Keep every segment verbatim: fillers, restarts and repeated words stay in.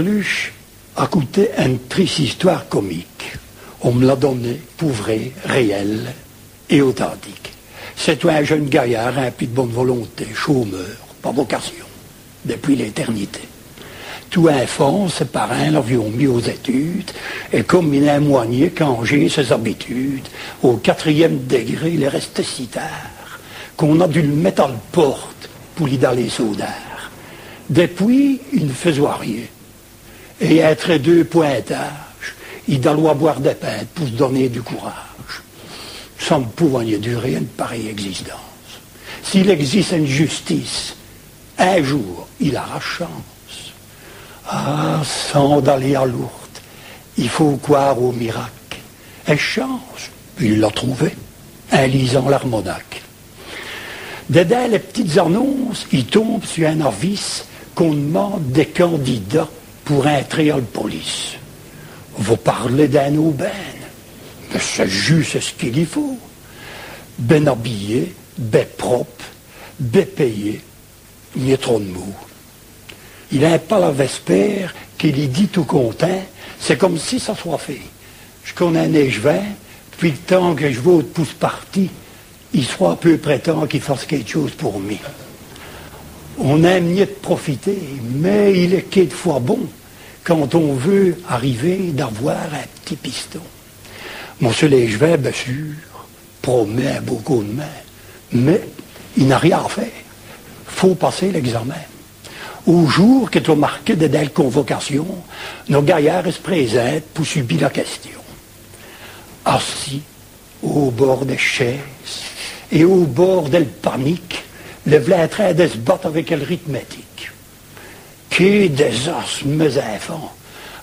Luche a conté eune trisse histoire comique. On m' l'a donnée pour vraie, réelle et authentique. Ch'étot un jeune gaillard, un pis d' bonne volonté, chômeur, par vocation, depuis l'éternité. Tout infant, ses parints l'aviont mis aux études, et comme i n'aimot nié canger ses habitudes, au quatrième degré, il est resté si tard qu'on a dû l' mette à l' porte pour li daller saudard. Depuis, i n' faijot rien. Et intré deux pointaches, i dalloit boire des pintes pour s' donner du courage. Cha n' pouvot nié durer eune pareille existence. S'il existe eune justice, un jour, il ara chance. Ah, chan d'aller à Lourdes, i faut croire au miraque. Et chance, i l'a trouvé, in lisant l'Harmonaque. Dedins les p'tites annonces, i tombe sur un avis qu'on d'mande des candidats pour intrer à l' police. Vous parlez d'un aubaine, mais ch'est jusse ch' qu'i li faut. Bin habillé, bin prope, bin payé, nié trop d' mou. Il a un palavé, Vespère, qui li dit tout contint, ch'est comme si cha soit fait. J' connos un échevin, d'pis l' temps que j' vôte pour ch' parti, i s'ra à peu près temps qu'i fache quéque chose pour mi. On aime nié d' profiter, mais il est quéquefos bon, quand on veut arriver, d'avoir un p'tit piston. Monsieur l'échevin, bin sûr, promet un beau coup d' main, mais i n'a rien à faire. Faut passer l'examen. Au jour qu'étot marqué dedins l' convocation, nos gaillards s' présintent pour subir la question. Assis au bord des chaises et au bord del panique, les v'là in train de s' batte avec l'arithmétique. Qué désastre, mes infants,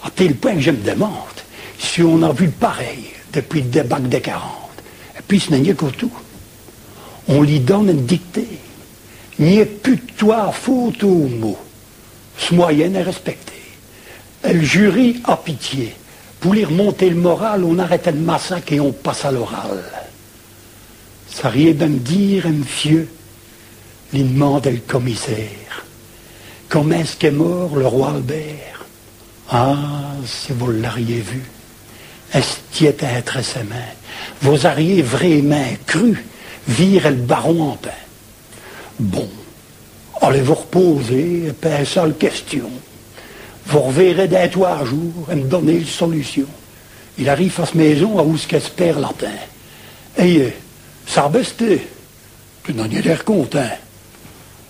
à tel point que j' me demande si on a vu pareil depuis l' débâcle des quarante. Et pis, ch' n'est nié tout. On li donne eune dictée. Nié pus d' twas fautes au mot. Ch' moyenne est respectée. Et l' jury a pitié. Pour li r'monter l' moral, on arrête l' massaque et on passe à l'oral. Sariez bin m' dire, messieurs, li d'mande el commissaire, commint ch' qu'est mort l' roi Albert ? Ah, si vous l'ariez vu, estiot intré ses mains, vous ariez vraimint cru vire el baron Ampin. Bon, allez vous r'poser et pinsez à l' question. Vous r'verrez dins twas jours et m' donner l' solution. Il arrife à s' maison, à où ch' qu'es' père l'attind. Ayez, cha a bé sté ? Tu n'as nié l'air contint.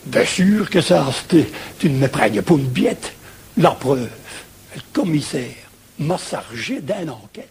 Bé sûr que cha a sté, tu n' me prinds nié pour eune biête. La preuve, el commissaire m'a chargé d'eune enquête.